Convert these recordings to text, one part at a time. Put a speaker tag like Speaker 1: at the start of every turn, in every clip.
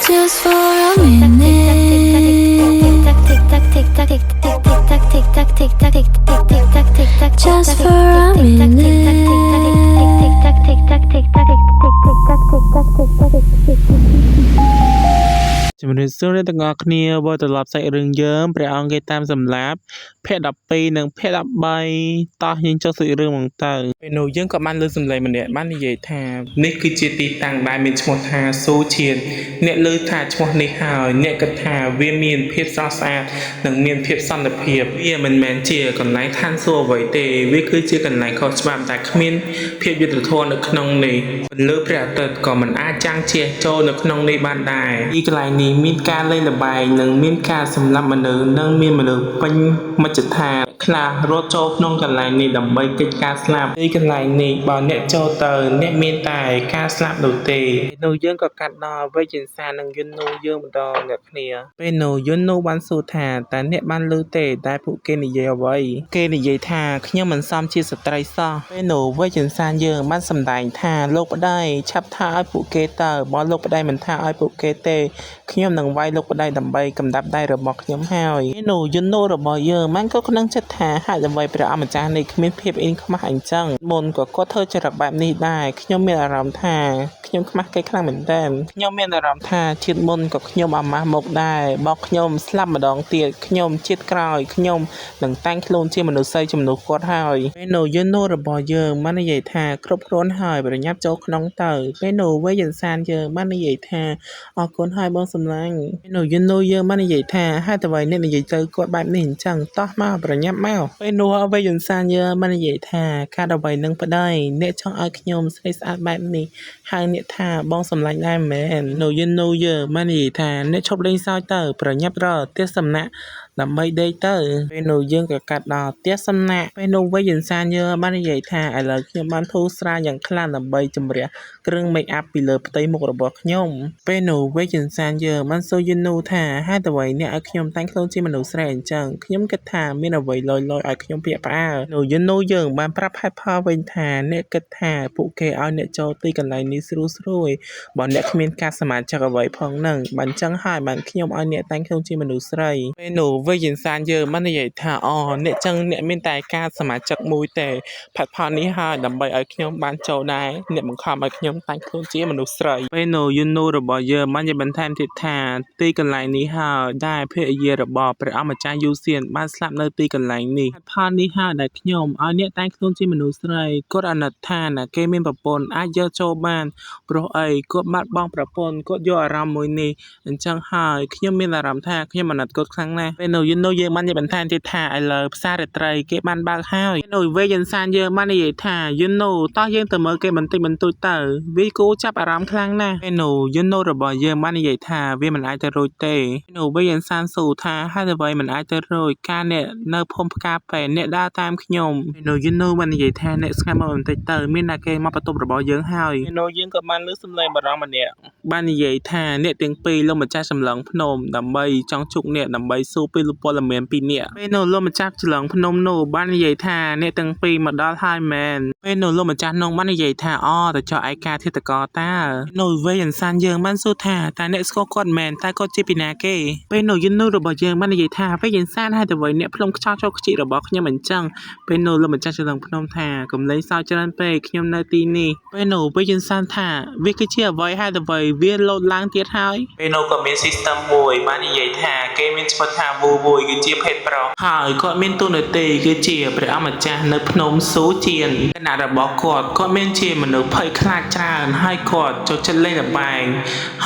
Speaker 1: Just for a minute. Just for a minute.
Speaker 2: ជំរាបសួរអ្នកទាំងអស់គ្នាវិលត្រឡប់សាច់រឿងយើងព្រះអង្គគេតាមសម្លាប់ភាគ12និងភាគ13តោះយើងចុះសាច់រឿងមកទៅពេលនោះយើងក៏បានលើសំឡេងម្នាក់បាននិយាយថានេះគឺជាទីតាំងដែលមានឈ្មោះថាស៊ូឈៀនអ្នកលើថាឈ្មោះនេះហើយអ្នកគិតថាវាមានភាពស្រស់ស្អាតនិងមានភាពសន្តិភាពវាមិនមែនជាកន្លែងឋានសួគ៌អ្វីទេវាគឺជាកន្លែងខុសច្បាប់ដែលគ្មានភាពយុត្តិធម៌នៅក្នុងនេះពន្លឺព្រះអាទិត្យក៏មិនអាចចាំងជះចូលនៅក្នុងនេះបានដែរទីកន្លែងនេះមានការលេងល្បែងនិងមានការសម្លាប់មនុស្សនិងមានមនុស្សពេញមជ្ឈដ្ឋានខ្លះរត់ចូលក្នុងកន្លែងនេះដើម្បីគេចការស្លាប់ទីកន្លែងនេះបើអ្នកចូលទៅអ្នកមានតែការស្លាប់នោះទេនោះយើងក៏កាត់ដល់វេជិនសានិងយុននូយើងម្ដងអ្នកគ្នាពេលនោះយុននូបានសួរថាតើអ្នកបានឮទេតែពួកគេនិយាយអ្វីគេនិយាយថាខ្ញុំមិនសមជាស្ត្រីសោះពេលនោះវេជិនសាយើងបានសម្ដែងថាលោកប្តីឆាប់ថាឲ្យពួកគេទៅបើលោកប្តីមិនថាឲ្យពួកគេទេខ្ញុំនឹងវាយលោកប្តីដើម្បីកំដាប់ដៃរបស់ខ្ញុំហើយពេលនោះយុននូរបស់យើងបានក៏ក្នុងចិត្តថាហេតុអ្វីព្រះអម្ចាស់នេះគ្មានភាពអៀនខ្មាស់អញ្ចឹងមុនក៏គាត់ធ្វើចរិតបែបនេះដែរខ្ញុំមានអារម្មណ៍ថាខ្ញុំខ្មាស់គេខ្លាំងមែនទែនខ្ញុំមានអារម្មណ៍ថាជាតិមុនក៏ខ្ញុំអាម៉ាស់មកដែរបើខ្ញុំស្លាប់ម្ដងទៀតខ្ញុំជាតិក្រោយខ្ញុំនឹងតាំងខ្លួនជាមនុស្សស្រីជំនួសគាត់ហើយពេលនោះយន្តនោះរបស់យើងបាននិយាយថាគ្រប់គ្រាន់ហើយប្រញាប់ចូលក្នុងទៅពេលនោះវេយិនសានយើងបាននិយាយថាអរគុណហើយបងសម្លាញ់ពេលនោះយន្តនោះយើងបាននិយាយថាហេតុអ្វីអ្នកនិយាយទៅគាត់បែបនេះអញ្ចឹងតោះមកប្រញាប់មកពេលនោះវេយិនសានយើងបាននិយាយថាកាត់អ្វីនឹងប្តីអ្នកចង់ឲ្យខ្ញុំស្រីស្អាតបែបនេះហៅអ្នកថាបងសម្លាញ់ដែរមែននោះយន្តនោះយើងបាននិយាយថាអ្នកឈប់លេងសើចទៅប្រញាប់រកផ្ទះសំណាក់ដើម្បីដេកទៅពេលនោះយើងក៏កាត់ដល់ផ្ទះសំណាក់ពេលនោះវិញយិនសានយើងបាននិយាយថាឥឡូវខ្ញុំបានធូរស្រាលយ៉ាងខ្លាំងដើម្បីជម្រះគ្រឿងមេកអាប់ពីលើផ្ទៃមុខរបស់ខ្ញុំពេលនោះវិញយិនសានយើងបានសួរយិននូថាហេតុអ្វីអ្នកឲ្យខ្ញុំតាំងខ្លួនជាមនុស្សស្រីអញ្ចឹងខ្ញុំគិតថាមានអ្វីលយៗឲ្យខ្ញុំភ្ញាក់ផ្អើលនោះយិននូយើងបានប្រាប់ហេតុផលវិញថាអ្នកគិតថាពួកគេឲ្យអ្នកចូលទីកន្លែងនេះស្រួលស្រួយបើអ្នកគ្មានការសមាជិកអ្វីផងនឹងបានចឹងហើយបានខ្ញុំឲ្យអ្នកតាំងខ្លួនជាមនុស្សស្រីពេលនោះវិញយិនសានយើងបាននិយាយថាអូអ្នកចឹងអ្នកមានតែការសមាជិកមួយទេផាត់ផលនេះហើយដើម្បីឲ្យខ្ញុំបានចូលដែរអ្នកបង្ខំឲ្យខ្ញុំតាំងខ្លួនជាមនុស្សស្រីពេលនោះយូនូរបស់យើងបាននិយាយបន្ថែមទៀតថាទីកន្លែងនេះហើយដែលភរិយារបស់ព្រះអម្ចាស់យូសៀនបានស្លាប់នៅទីកន្លែងនេះផាត់ផលនេះហើយដែលខ្ញុំឲ្យអ្នកតាំងខ្លួនជាមនុស្សស្រីគាត់អាណិតថាណាគេមានប្រពន្ធអាចយកចូលបានព្រោះអីគាត់បាត់បង់ប្រពន្ធគាត់យកអារម្មណ៍មួយនេះអញ្ចឹងហើយខ្ញុំមានអារម្មណ៍ថាខ្ញុំអាណិតគាត់ខ្លាំងណាស់ពេលនោះយូនូយើងបាននិយាយបន្ថែមទៀតថាឥឡូវផ្សាររាត្រីគេបានបើកហើយពេលនោះវេយិនសានយើងបាននិយាយថាយូនូតោះយើងទៅមើលគេបន្តិចបន្តួចទៅវាគូចាប់អារម្មណ៍ខ្លាំងណាស់ពេលនោះយូនូរបស់យើងបាននិយាយថាវាមិនអាចទៅរួចទេពេលនោះវេយិនសានស៊ូថាហេតុអ្វីមិនអាចទៅរួចការអ្នកនៅភូមិផ្កាពេអ្នកដើរតាមខ្ញុំពេលនោះយូនូបាននិយាយថាអ្នកស្ងាត់មកបន្តិចទៅមានតែគេមកបន្ទប់របស់យើងហើយពេលនោះយើងក៏បានលើសំឡេងបារម្ភម្នាក់បាននិយាយថាអ្នកទាំងពីរលោកម្ចាស់ចម្លងភ្នំដើម្បីចង់ជួបអ្នកដើម្បីសួរពីព័ត៌មានពីអ្នកពេលនោះលោកម្ចាស់ចម្លងភ្នំនោះបាននិយាយថាអ្នកទាំងពីរមកដល់ហើយមែនពេលនោះលោកម្ចាស់នោះបាននិយាយថាអូទៅចោះឯកាធិតកតើនោះវេយអន្សានយើងបានសួរថាតើអ្នកស្គាល់គាត់មែនតើគាត់ជាពីណាគេពេលនោះយិននោះរបស់យើងបាននិយាយថាវេយអន្សានហើយទៅវិញអ្នកភ្នំខ្យល់ចូលខ្ជីរបស់ខ្ញុំអញ្ចឹងពេលនោះលោកម្ចាស់ចម្លងភ្នំថាកុំលេងសើចច្រើនពេកខ្ញុំនៅទីនេះពេលនោះវេយអន្សានថាវាគឺជាអ្វីហើយទៅវិញវាលោតឡើងទៀតហើយពេលនោះក៏មាន system មួយបាននិយាយថាគេមានឈ្មោះថាវូវួយគឺជាភេទប្រុសហើយគាត់មានតួនាទីគឺជាព្រះអម្ចាស់នៅភ្នំស៊ូជៀនគណៈរបស់គាត់គាត់មានជាមនុស្សភ័យខ្លាចច្រើនហើយគាត់ចូលចិត្តលេងល្បែង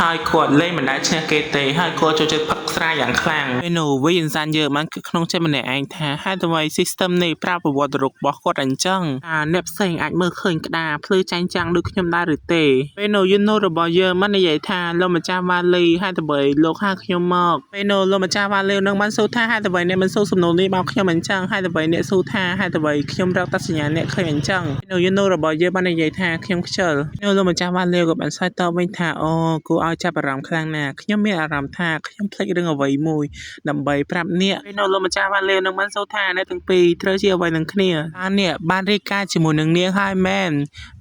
Speaker 2: ហើយគាត់លេងមិនដែលឈ្នះគេទេហើយគាត់ចូលចិត្តផឹកស្រាយ៉ាងខ្លាំងពេលនោះវិញអន្សានយើងបានគិតក្នុងចិត្តម្នាក់ឯងថាហេតុអ្វី system នេះប្រាប់ប្រវត្តិរូបរបស់គាត់អញ្ចឹងអាអ្នកផ្សេងអាចមើលឃើញក្តារភ្លឺចែងចាំងដូចខ្ញុំដែរឬទេពេលនោះយូនូរបស់យើងបាននិយាយថាលោកម្ចាស់វ៉ាលីហេតុអ្វីលោកហៅខ្ញុំមកពេលនោះលោកម្ចាស់វ៉ាលីនឹងបានស សួរថាហេតុអ្វីអ្នកមិនសួរសំណួរនេះមកខ្ញុំអញ្ចឹងហេតុអ្វីអ្នកសួរថាហេតុអ្វីខ្ញុំរកតែសញ្ញាអ្នកឃើញអញ្ចឹងនៅយនូរបស់យើងបាននិយាយថាខ្ញុំខ្ជិលនៅលោកម្ចាស់វ៉ាលាវក៏បានឆ្លើយតបវិញថាអូគួរឲ្យចាប់អារម្មណ៍ខ្លាំងណាស់ខ្ញុំមានអារម្មណ៍ថាខ្ញុំភ្លេចរឿងអ្វីមួយដើម្បីប្រាប់អ្នកពេលនៅលោកម្ចាស់វ៉ាលាវនឹងបានសួរថាអ្នកទាំងពីរត្រូវជាអ្វីនឹងគ្នាអាអ្នកបានរៀបការជាមួយនឹងនាងហើយមែន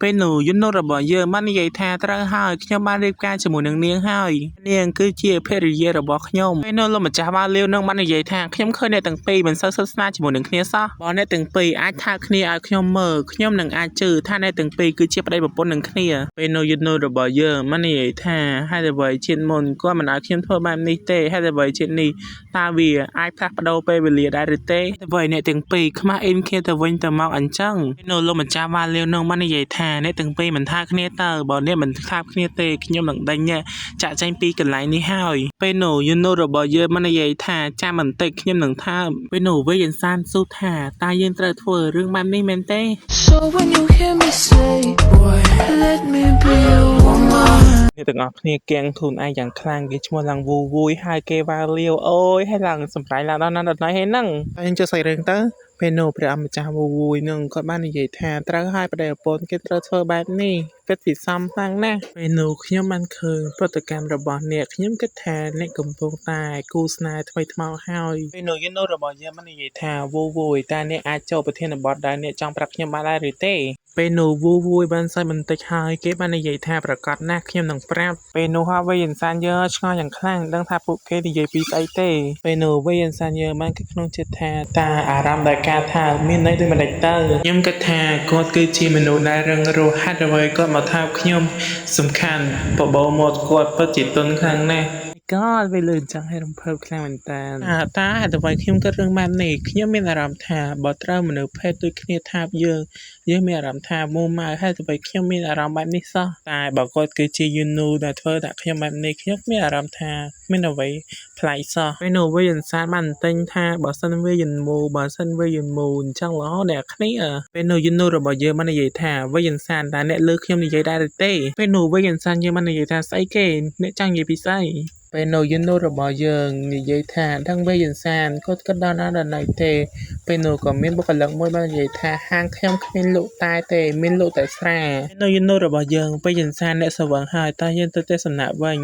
Speaker 2: ពេលនោះយនូរបស់យើងបាននិយាយថាត្រូវហើយខ្ញុំបានរៀបការជាមួយនឹងនាងហើយនាងគឺជាភរិយារបស់ខ្ញុំពេលនោះលោកម្ចាស់វ៉ាលាវនឹងបាននិយាយថាខ្ញុំឃើញអ្នកទាំងពីរមិនសូវស្និទ្ធស្នាលជាមួយនឹងគ្នាសោះបើអ្នកទាំងពីរអាចថើបគ្នាឲ្យខ្ញុំមើលខ្ញុំនឹងអាចជឿថាអ្នកទាំងពីរគឺជាប្តីប្រពន្ធនឹងគ្នាពេលនោះយនូរបស់យើងបាននិយាយថាហេតុអ្វីជាតិមុនគាត់មិនឲ្យខ្ញុំធ្វើបែបនេះទេហេតុអ្វីជាតិនេះតើវាអាចផ្លាស់ប្ដូរពេលវេលាដែរឬទេហេតុអ្វីអ្នកទាំងពីរខ្មាស់អៀនគ្នាទៅវិញទៅមកអញ្ចឹងពេលនោះលោកម្ចាស់វ៉ាលាវនឹងបាននិយាយថាអ្នកទាំងពីរមិនថើបគ្នាទៅបើអ្នកមិនថើបគ្នាទេខ្ញុំនឹងដេញអ្នកចាក់ចេញពីកន្លែងនេះហើយពេលនោះយនូរបស់យើងបាននិយាយថាចាំបន្តិចខ្ញុំនឹងថើបពេលនោះវេយិនសានសួរថាតើយើងត្រូវធ្វើរឿងបែបនេះមែនទេ
Speaker 1: So when you hear me say, boy, let me be your woman.
Speaker 2: អ្នកទាំងអស់គ្នាកៀងខ្លួនឯងយ៉ាងខ្លាំងគេឈ្មោះឡើងវូវួយហើយគេវ៉ាលាវអូយហើយឡើងសម្រាយឡើងដល់ណាដល់ណីហើយហ្នឹងតែយើងចុះសាច់រឿងទៅពេលនោះព្រះអម្ចាស់វូវួយនឹងគាត់បាននិយាយថាត្រូវឲ្យប្តីប្រពន្ធគេត្រូវធ្វើបែបនេះពិតជាសមខ្លាំងណាស់ពេលនោះខ្ញុំបានឃើញប្រតិកម្មរបស់អ្នកខ្ញុំគិតថាអ្នកកំពុងតែគូស្នេហ៍ថ្មីថ្មោងហើយពេលនោះយនូរបស់យើងបាននិយាយថាវូវួយតើអ្នកអាចចូលប្រធានបទដែលអ្នកចង់ប្រាប់ខ្ញុំបានដែរឬទេ ពេលនោះវូវួយបានសើចបន្តិចហើយគេបាននិយាយថាប្រកាសណាស់ខ្ញុំនឹងប្រាប់ពេលនោះហើយវេយិនសានយើឆ្ងល់យ៉ាងខ្លាំងដឹងថាពួកគេនិយាយពីស្អីទេពេលនោះវេយិនសានយើបានគិតក្នុងចិត្តថាតើអារម្មណ៍ដែលការថាមានន័យដូចម្តេចទៅខ្ញុំគិតថាគាត់គឺជាមនុស្សដែលរឹងរូសហេតុអ្វីគាត់មកថាខ្ញុំសំខាន់បបោមាត់គាត់ពិតជាទន់ខ្លាំងណាស់ ក៏វាលឿនចឹងឲ្យរំភើបខ្លាំងមែនតើអាតាហេតុអ្វីខ្ញុំគិតរឿងបែបនេះខ្ញុំមានអារម្មណ៍ថាបើត្រូវមនុស្សភេទដូចគ្នាថាបយើងយើងមានអារម្មណ៍ថាមួម៉ៅហេតុអ្វីខ្ញុំមានអារម្មណ៍បែបនេះសោះតែបើគាត់គឺជាយូនូដែលធ្វើដាក់ខ្ញុំបែបនេះខ្ញុំមានអារម្មណ៍ថាគ្មានអ្វីប្លែកសោះពេលនោះវាយិនសានបានទិញថាបើសិនវាយិនមូបើសិនវាយិនមូអញ្ចឹងល្អអ្នកគ្នាពេលនោះយូនូរបស់យើងបាននិយាយថាវាយិនសានតើអ្នកលើខ្ញុំនិយាយដែរឬទេពេលនោះវាយិនសានយើងបាននិយាយថាស្អីគេអ្នកចង់និយាយពីស្អី ពេលនោះយន្តរបស់យើងនិយាយថាដឹងវេយិនសានគាត់គិតដល់ណាដល់ណីទេពេលនោះក៏មានបុគ្គលិកមួយបាននិយាយថាហាងខ្ញុំគ្មានលក់តែទេមានលក់តែស្រាពេលនោះយន្តរបស់យើងវេយិនសានអ្នកស្វឹងហើយតើយើងទៅទេសំណាក់វិញ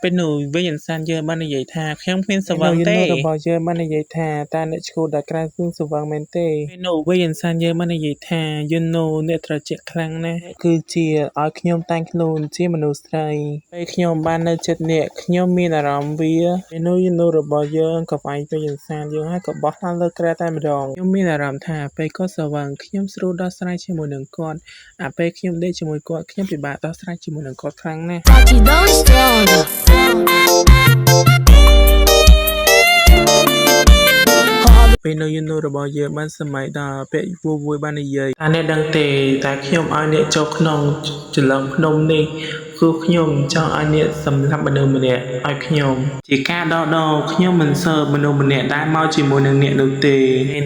Speaker 2: ពេលនោះវេយិនសានយើងបាននិយាយថាខ្ញុំគ្មានស្វឹងទេយន្តរបស់យើងបាននិយាយថាតើអ្នកឈួតដល់ក្រៅគ្មានស្វឹងមែនទេពេលនោះវេយិនសានយើងបាននិយាយថាយន្តអ្នកត្រជាក់ខ្លាំងណាស់គឺជាឲ្យខ្ញុំតែងខ្លួនជាមនុស្សស្រីពេលខ្ញុំបាននៅចិត្តអ្នកខ្ញុំមានអារម្មណ៍វាពេលនោះយន្តរបស់យើងក៏វាយទៅយន្តសានយើងហើយក៏បោះឡើងលើគ្រែតែម្ដងខ្ញុំមានអារម្មណ៍ថាពេលគាត់ស្វឹងខ្ញុំស្រួលដោះស្រាយជាមួយនឹងគាត់អាពេលខ្ញុំដេកជាមួយគាត់ខ្ញុំពិបាកដោះស្រាយជាមួយនឹងគាត់ខ្លាំងណាស់
Speaker 1: Batidão estrondo.
Speaker 2: ពេលនៅយន្តរបស់យើងបានសម័យដល់ពាក្យវួយបាននិយាយថាអ្នកដឹងទេតែខ្ញុំឲ្យអ្នកចូលក្នុងចលងភ្នំនេះគឺខ្ញុំចង់ឲ្យអ្នកសម្លាប់មនុស្សម្នាក់ឲ្យខ្ញុំជាការដកដងខ្ញុំមិនសើមនុស្សម្នាក់ដែលមកជាមួយនឹងអ្នកនោះទេ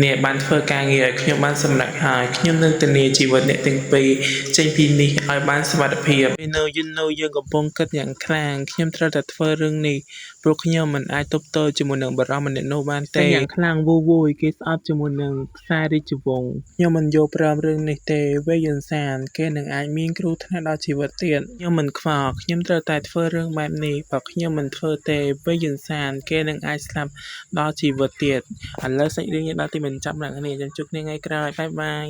Speaker 2: អ្នកបានធ្វើការងារឲ្យខ្ញុំបានសម្រេចហើយខ្ញុំនឹងធានាជីវិតអ្នកទាំងពីរចេញពីនេះឲ្យបានសុវត្ថិភាពពេលនៅយន្តយើងកំពុងគិតយ៉ាងខ្លាំងខ្ញុំត្រូវតែធ្វើរឿងនេះព្រោះខ្ញុំមិនអាចទប់ទល់ជាមួយនឹងបរិសម្នាក់នោះបានទេយ៉ាងខ្លាំងវូវួយគេស្អប់ជាមួយនឹងខ្សែរាជវង្សខ្ញុំមិនយល់ព្រមរឿងនេះទេវេយិនសានគេនឹងអាចមានគ្រោះថ្នាក់ដល់ជីវិតទៀតខ្ញុំមិនខ្វល់ខ្ញុំត្រូវតែធ្វើរឿងបែបនេះបើខ្ញុំមិនធ្វើទេវេយិនសានគេនឹងអាចស្លាប់ដល់ជីវិតទៀតឥឡូវសាច់រឿងយើងដល់ទីបញ្ចប់អ្នកគ្នាចាំជួបគ្នាថ្ងៃក្រោយបាយបាយ។